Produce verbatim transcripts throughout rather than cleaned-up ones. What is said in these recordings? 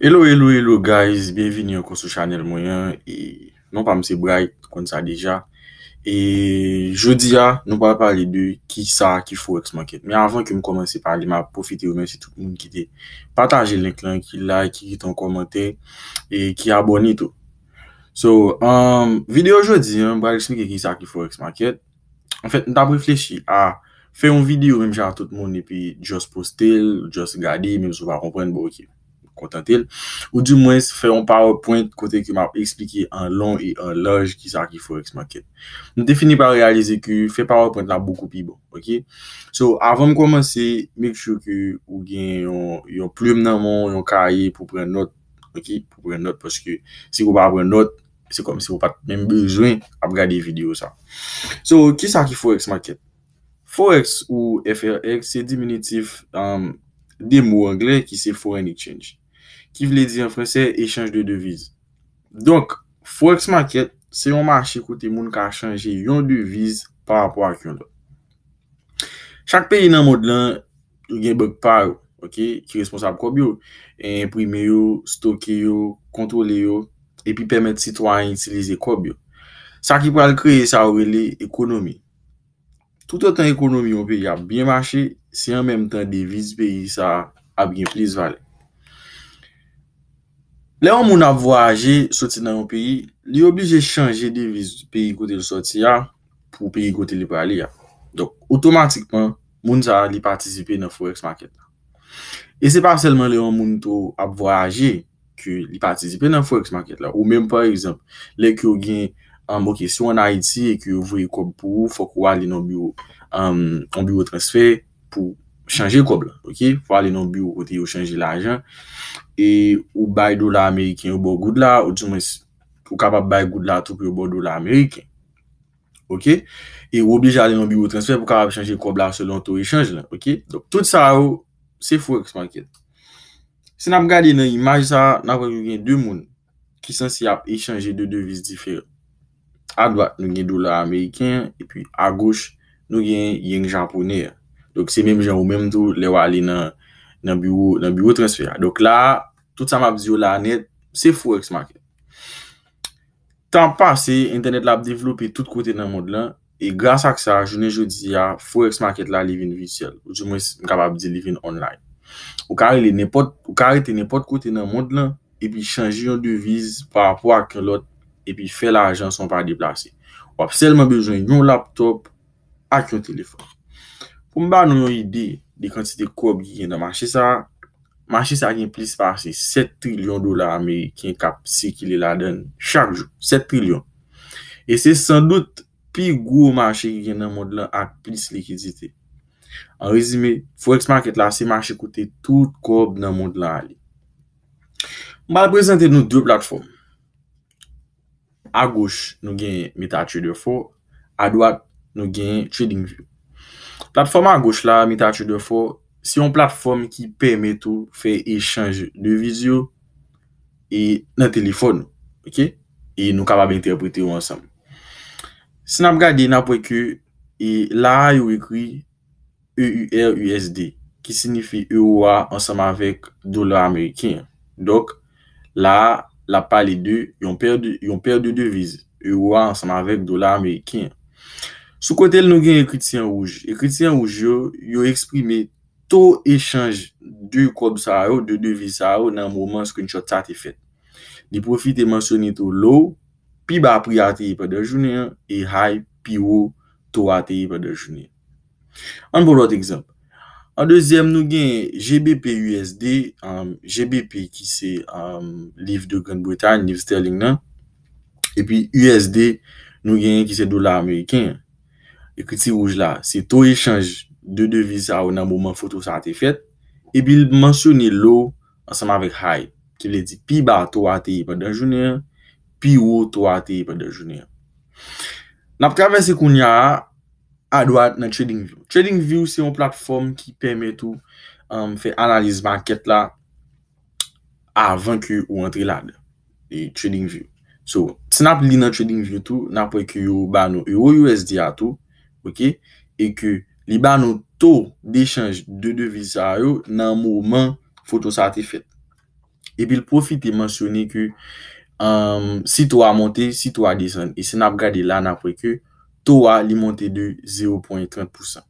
Hello, hello, hello, guys. Byenvini ankò sou chanèl mwen an. E non pa m se Bright, ou konn sa deja. E jodi a, nou pral pale de kisa ki Forex Market. Men avan ke m kòmanse pale, m ap pwofite remèsye tout moun ki te pataje link lan, ki like, ki kite yon kòmantè, e ki abòne tou. So, um, videyo jodi a, m pral eksplike kisa ki Forex Market. Anfèt, m t ap reflechi a fè yon videyo menm jan ak tout moun epi just poste l, just gade, menm si w pa konprann, bon, ok, kontante l. Ou dimwens fè yon PowerPoint kote ke m ap eksplike an lon e an laj kisa ki Forex Market. M te fini pa reyalize ke fè PowerPoint la bokou pi bon, ok? So, avan m kòmanse, make sure ke ou gen yon, yon plim nan men w, yon kaye pou pran nòt, ok? Pou pran nòt, paske si ou pa pran nòt, se kòmsi ou pa t menm bezwen ap gade videyo sa. So, kisa ki Forex Market? Forex ou F R X se diminitif, um, de mo anglè ki se foreign exchange, ki vle di an fransè echanj de deviz. Donk, Forex Market se yon mache kote moun ka chanje yon deviz pa rapò ak yon lòt. Chak peyi nan mond lan, yo gen bank pa yo, ok, ki responsab kòb yo, enprime yo, stoke yo, kontwole yo, epi pèmèt sitwayen itilize kòb yo. Sa ki pral kreye sa yo rele ekonomi. Toutotan ekonomi yon peyi ap byen mache, se an menm tan deviz peyi sa a ap gen plis valè. Lè yon moun ap vwayaje soti nan yon peyi, li oblije chanje deviz peyi kote l soti a pou peyi kote li prale a. Donk, otomatikman, moun sa a, li patisipe nan Forex Market la. E se pa sèlman lè yon moun tou ap vwayaje ke li patisipe nan Forex Market la. Ou menm, pa egzanp, lè ke w gen, um, ok, si w ann Ayiti e ke yo voye kòb pou ou, fòk ou ale nan biwo, um, yon biwo transfè pou chanje kòb la, ok? Fò w ale nan yon biwo kote yo chanje lajan, e ou bay dola ameriken, yo ba w goud la, ou dimwens, ou kapab bay goud la tou pou yo ba w dola ameriken, ok? E ou oblije ale nan biwo transfè pou w kapab chanje kòb la selon to echanj lan, ok? Donk, tout sa yo, se Forex Market. Si n ap gade nan imaj sa a, n ap wè ke gen de moun ki sanse ap echanje de deviz diferan. Adwat, nou gen dola ameriken, epi agoch, nou gen yen japonè a. Donk, se menm jan ou menm tou, lè w ale nan, nan biwo, nan biwo transfè a. Donk, la a, tout sa m ap di yo la a nèt, se Forex Market. Tan ap pase, entènèt la ap devlope tout kote nan mond lan, e gras ak sa, jounen jodi a, Forex Market la, li vin vityèl. Ou dimwens, m kapab di li vin online. Ou ka rele nenpòt, ou ka rete nenpòt kote nan mond lan, epi chanje yon deviz pa rapò ak yon lòt, epi fè lajan san w pa deplase. W ap sèlman bezwen yon laptòp ak yon telefòn. Pou m ba nou yon ide de kantite kòb ki gen nan mache sa a, mache sa a gen plis pase sèt trilyon dola ameriken k ap sikile ladan l chak jou. Sèt trilyon. E se sandout pi gwo mache ki gen nan mond lan ak plis likidite. An rezime, Forex Market la se mache kote tout kòb nan mond lan ale. M pral prezante nou de platfòm. Agoch, nou gen MetaTrader four. Adwat, nou gen TradingView. Platfòm agoch la, MetaTrader four, se yon platfòm ki pèmèt ou fè echanj deviz yo e nan telefòn ou, ok? E nou kapab entèprete yo ansanm. Si n ap gade, n ap wè ke e la a yo ekri E U R U S D, ki siyifi ewo a ansanm avèk dola ameriken an. Donk, la a, l ap pale de yon pè de, yon pè de deviz, ewo a ansanm avèk dola ameriken an. Sou kote l, nou gen ekriti an wouj. Ekriti an wouj yo, yo eksprime to echanj de kòb sa yo, de deviz sa yo, nan moman screenshot sa te fèt. Li pwofite mansyone tou low, pi ba pri a te ye pandan jounen an, e high, pi wo to a te ye pandan jounen an. Ann pran lòt egzanp. An dezyèm, nou gen G B P U S D, um, G B P ki se, um, liv de Grann Bretay, liv sterling nan. Epi U S D, nou genyen ki se dola ameriken an. Ekriti wouj la, se to echanj de deviz sa yo nan moman foto sa a te fèt. Epi l mansyone low ansanm avèk high, ki vle di pi ba to a te ye pandan jounen an, pi wo to a te ye pandan jounen an. N ap travèse kounye a, adwat nan TradingView. TradingView se yon platfòm ki pèmèt ou, um, fè analiz makèt la avan ke ou antre ladan. E TradingView. So, si n ap li nan TradingView tou, n ap wè ke yo ba nou ewo U S D a tou, ok? E ke li ba nou to dechanj de deviz sa yo nan moman foto sa te fèt. Epi l pwofite mansyone ke um, si to a monte, si to a desann. E si n ap gade la, n ap wè ke to a li monte de zewo pwen trant pousan.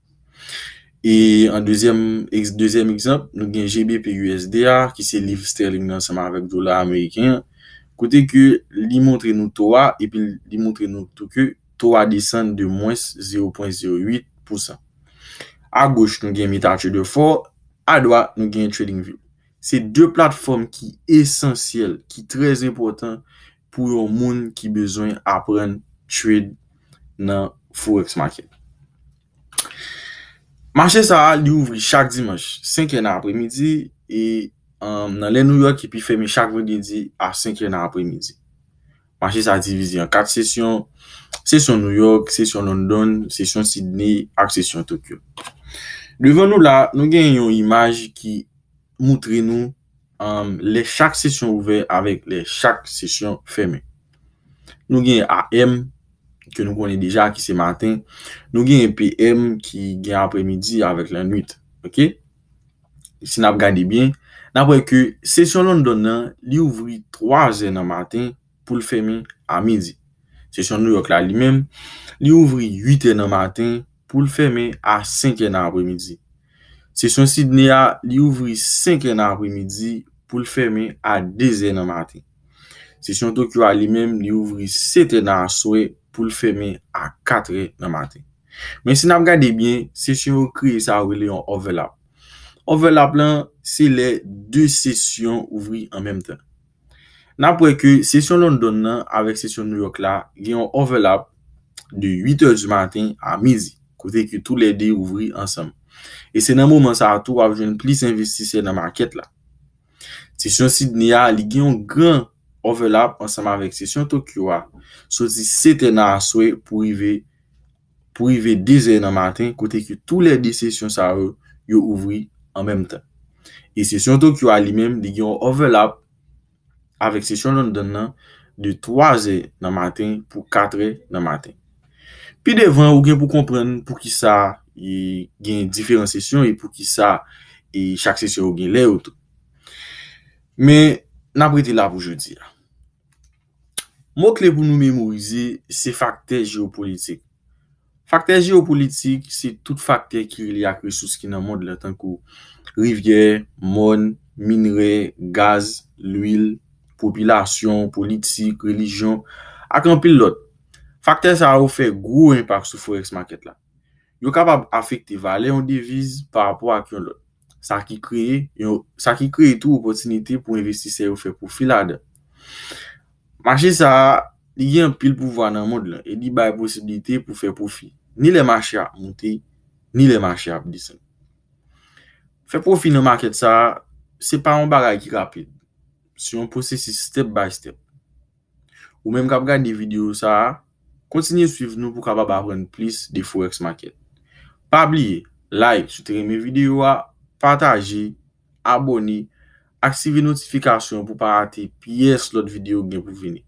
E an dezyèm, dezyèm egzanp, nou gen G B P U S D a, ki se liv sterling nan ansanm avèk dola ameriken an, kote ke li montre nou to a, epi li montre nou tou ke to a desann de mwens zewo pwen zewo uit pousan. Agoch, nou gen MetaTrader four, adwat, nou gen TradingView. Se de platfòm ki esansyèl, ki trè enpòtan pou yon moun ki bezwen aprann trade nan Forex Market. Mache sa a, li ouvri chak dimanch, senk è nan apremidi, e um, nan lè New York, epi fèmen chak vandredi a senk è nan apremidi. Mache sa a divize an kat sesyon, sesyon New York, sesyon London, sesyon Sydney, ak sesyon Tokyo. Devan nou la, nou gen yon imaj ki moutre nou um, lè chak sesyon ouvè avèk lè chak sesyon fèmen. Nou gen A M, ke nou konnen deja, ki se maten. Nou gen P M, ki gen apremidi avèk lannwit. Ok? Si n ap gade byen, n ap wè ke sesyon London nan, li ouvri twa zè nan maten pou l fèmen a midi. Sesyon New York la, li menm, li ouvri uit è nan maten pou l fèmen a senk è nan apremidi. Sesyon Sydney a, li ouvri senk è nan apremidi pou l fèmen a de zè nan maten. Sesyon Tokyo a, li menm, li ouvri sèt è nan aswè pou l fèmen a kat è nan maten. Men si n ap gade byen, sesyon yo kreye sa yo rele yon overlap. Overlap lan, se lè de sesyon ouvri an menm tan. N ap wè ke sesyon London nan avèk sesyon New York la gen yon overlap de uit è di maten a midi, kote ke toulède ouvri ansanm. E se nan moman sa a tou w ap jwenn plis envestisè nan makèt la. Sesyon Sydney a, li gen yon gran overlap ansanm avèk sesyon Tokyo a, soti sèt è nan aswè pou rive pou rive de zè nan maten, kote ke toulède sesyon sa yo, yo ouvri an menm tan. E sesyon Tokyo a li menm, li gen yon overlap avèk sesyon London nan de twa zè nan maten pou kat è nan maten. Pi devan, ou gen pou konprann poukisa e gen diferan sesyon e poukisa e chak sesyon yo gen lè yo tou. Men, n ap rete la pou jodi a. Mo kle pou nou memorize se faktè jewopolitik. Faktè jewopolitik se tout faktè ki rele ak resous ki nan mond lan, tankou rivyè, mòn, minrè, gaz, lwil, popilasyon, politik, relijyon, ak anpil lòt. Faktè sa yo fè gwo enpak sou forex market la. Yo kapab afekte valè yon deviz pa rapò ak yon lòt. Sa ki kreye, yon, sa ki kreye tou opòtinite pou envestisè yo fè pwofi ladan. Mache sa a, li gen anpil pouvwa nan mond lan e li bay posiblite pou fè pwofi, ni lè mache ap monte, ni lè mache ap desann. Fè pwofi nan makèt sa a, se pa yon bagay ki rapid. Se yon pwosesis step by step. Ou menm k ap gade videyo sa a, kontinye swiv nou pou w kapab aprann plis de forex market. Pa bliye, like si w te renmen videyo a, pataje, abòne, aktive notifikasyon pou w pa rate pyès lòt videyo k gen pou vini.